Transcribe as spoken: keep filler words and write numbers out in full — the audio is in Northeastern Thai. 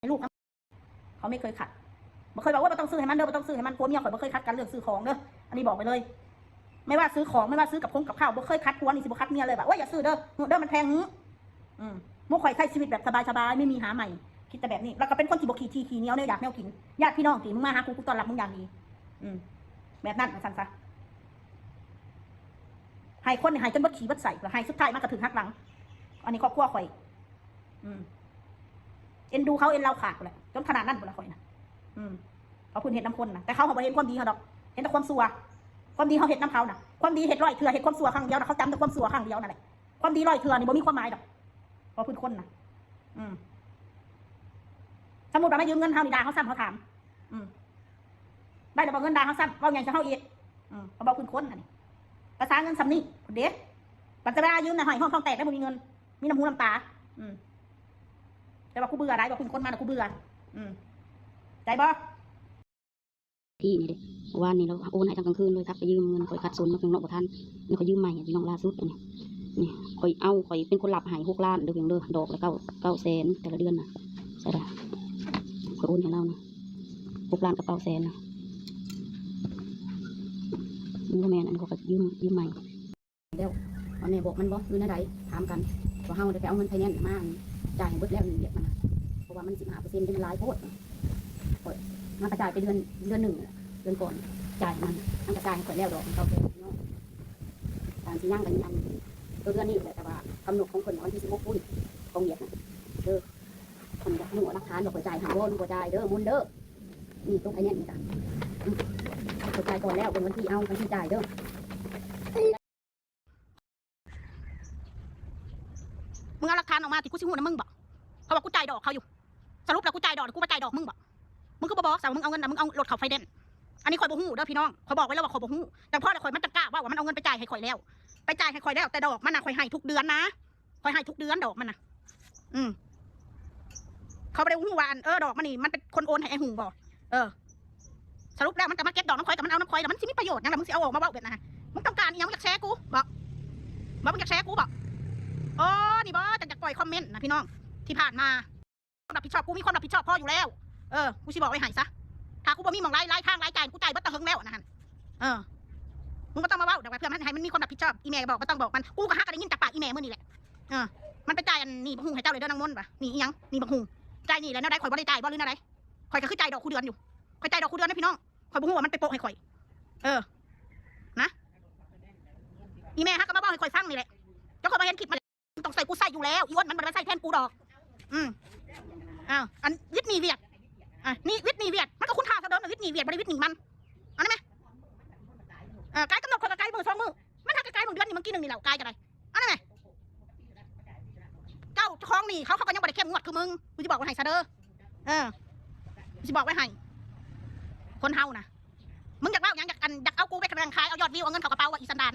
ให้ลูก เขาไม่เคยขัด บ่เคยบอกว่าบ่ต้องซื้อให้มันเด้อ บ่ต้องซื้อให้มัน ผัวเมียข่อยบ่เคยขัดกันเรื่องซื้อของเด้อ อันนี้บอกไปเลย ไม่ว่าซื้อของ ไม่ว่าซื้อกับคงกับข้าว บ่เคยขัด ผัวนี่สิบ่ขัดเมียเลย แบบ โอ้ย อย่าซื้อเด้อ เด้อ มันแพง หื้อ อืม หมู่ข่อยใช้ชีวิตแบบสบายๆ ไม่มีหาใหม่ คิดแต่แบบนี้ แล้วก็เป็นคนที่บ่ขี้ถี่ขี้เหนียวแนวอยากแนวกิน ญาติพี่น้องที่มึงมาหากู กูต้อนรับมึงอย่างดี อืม แบบนั้นว่าซั่นซะ ให้คนนี่ให้จนเบิดขี้เบิดไส้ แล้วให้สุดท้ายมันก็ถูกหักหลัง อันนี้ครอบครัวข่อย อืม เอ็นดูเขาเอ็นเราขาดพู้นแหละ จนขนาดนั้นพู้นละข่อยนะ อืม เขาพู้นเฮ็ดนำคนนะ แต่เขาบ่เห็นความดีเขาดอก เห็นแต่ความชั่ว ความดีเขาเฮ็ดนำเขานะ ความดีเฮ็ดร้อยเทื่อ เฮ็ดความชั่วครั้งเดียวนะ เขาจำแต่ความชั่วครั้งเดียวนั่นแหละ ความดีร้อยเทื่อนี่บ่มีความหมายดอก เพราะพื้นคนนะ อืม สมมุติว่ามายืมเงินเฮานี่ ด่าเฮาซ้ำ เฮาถาม อืม ได้แล้วบ่เงิน ด่าเฮาซ้ำ เว้าหยังใส่เฮาอีก อืม เขาบอกพื้นคนอันนี้ ภาษาเงินซ้ำนี่เด้ บัดจะมายืมน่ะ ห้อยห้องท้องแตกได้บ่มีเงิน มีน้ำหูน้ำตา อืม แต่ว่ากูเบื่อได้ ว่าพื้นคนมาน่ะ กูเบื่อ อืม ใจบ่ ที่นี่เด้ วานนี้เราโอนให้ทั้งกลางคืนเลย ทักไปยืมเงิน ข่อยขัดสนมาข้างนอกบ่ทัน แล้วก็ยืมใหม่อะพี่น้อง ล่าสุดอันนี้ นี่ ข่อยเอา ข่อยเป็นคนรับให้หกล้านเด้อพี่น้องเด้อ ดอกละเก้า เก้าแสนแต่ละเดือนน่ะ ใช่ละ ข่อยโอนให้เรานะ หกล้านกับเก้าแสนนะ มันบ่แม่น อันนี้เขาก็ยืม ยืมใหม่ แล้ว ว่าแม่บอกมันบ่ หรือแนวใด ถามกัน ว่าเฮาได้ไปเอาเงินไฟแนนซ์มาจ่ายให้เบิดแล้ว นี่เรียกมันนะ เพราะว่ามันสิบห้าเปอร์เซ็นต์ มันหลายโพด ข่อย มันก็จ่ายไปเดือน เดือนหนึ่ง เดือนก่อน จ่ายมัน มันก็จ่ายให้ข่อยแล้วดอก เก้าแสนเนาะ ตามสิยังกันอัน ตัวเดือนนี้แหละ แต่ว่ากำหนดของเพิ่นน่ะวันที่สิบหกพุ้น ของเวียดน่ะ เด้อ เพิ่นอยากรู้หลักฐานว่าข่อยจ่ายให้บ่ หรือบ่จ่ายเด้อ มนต์เด้อ นี่ตรงไอ้เนี่ยนี่จ้ะ อืม ข่อยจ่ายก่อนแล้ว เป็นวันที่เอา วันที่จ่ายเด้อ มึงเอาหลักฐานออกมาที่กูสิฮู้นำมึงบ่ เพราะว่ากูจ่ายดอกเขาอยู่ สรุปแล้วกูจ่ายดอกหรือกูบ่จ่ายดอกมึงบ่ มึงคือบ่บอกซะว่ามึงเอาเงินน่ะ มึงเอารถเข้าไฟแนนซ์ อันนี้ข่อยบ่ฮู้เด้อพี่น้อง ข่อยบอกไว้แล้วว่าข่อยบ่ฮู้ แต่พอแล้วข่อยมันจังกล้าเว้าว่ามันเอาเงินไปจ่ายให้ข่อยแล้ว ไปจ่ายให้ข่อยแล้ว แต่ดอกมันน่ะข่อยให้ทุกเดือนนะ ข่อยให้ทุกเดือนดอกมันน่ะ อืม เขาบ่ได้ฮู้ว่าอัน เออ ดอกมันนี่มันเป็นคนโอนให้ไอ้หุงบ่ เออ สรุปแล้วมันก็มาเก็บดอกนำข่อย ก็มันเอานำข่อย แล้วมันสิมีประโยชน์หยังล่ะ มึงสิเอาออกมาเว้าแบบนั้นฮะ มึงต้องการอีหยัง มึงอยากแชร์กูบ่ บ่ มึงอยากแชร์กูบ่ โอ้ นี่บ่ จังอยากปล่อยคอมเมนต์นะพี่น้อง ที่ผ่านมา ความรับผิดชอบ กูมีความรับผิดชอบพออยู่แล้ว เออ กูสิบอกไว้ให้ซะ ถ้ากูบ่มีหม่องราย รายทางรายจ่าย กูจ่ายเบิดแต่เฮิงแล้วนะหั่น เออ มึงบ่ต้องมาเว้าดอกว่าเพื่อมันให้มันมีความรับผิดชอบ อีแม่บอกบ่ต้องบอกมัน กูก็หาก็ได้ยินจากปากอีแม่มื้อนี่แหละ เออ มันไปจ่ายอันหนี้บักฮุ่งให้เจ้าเลยเด้อนางมนต์ว่ะ หนี้อีหยัง หนี้บักฮุ่ง จ่ายหนี้แล้วแนวใด ข่อยบ่ได้จ่ายบ่หรือแนวใด ข่อยก็คือจ่ายดอกคู่เดือนอยู่ ข่อยจ่ายดอกคู่เดือนนะพี่น้อง ข่อยบ่ฮู้ว่ามันไปโปะให้ข่อย เออ นะ อีแม่หาก็มาเว้าให้ข่อยฟังนี่แหละ เจ้าก็มาเห็นคลิปมัน ต้องใส่กูใส่อยู่แล้ว อีอ้วนมันบ่ได้มาใส่แทนกูดอก อืม อ้าว อันวิทย์หนีเวียด อ่ะ นี่วิทย์หนีเวียด มันก็คุณค่าเท่าเดิมนะ วิทย์หนีเวียด บ่ได้วิทย์หนีมัน อันนั้นไหม เออ ไกลกำหนดคนละไกลมื้อสองมื้อ มันหากไกลมื้อเดือนนี่ มันกี่หนึ่งนี่แหละ ไกลจะได อันนั้นไหม เจ้าของหนี้เขา เขาก็ยังบ่ได้เข้มงวดคือมึง กูสิบอกไว้ให้ซะเด้อ เออ กูสิบอกไว้ให้ คนเฮานะ มึงอยากเล่าหยัง อยากอัน อยากเอากูไปแข่งขาย เอายอดวิว เอาเงินเข้ากระเป๋า ว่าอีสันดาน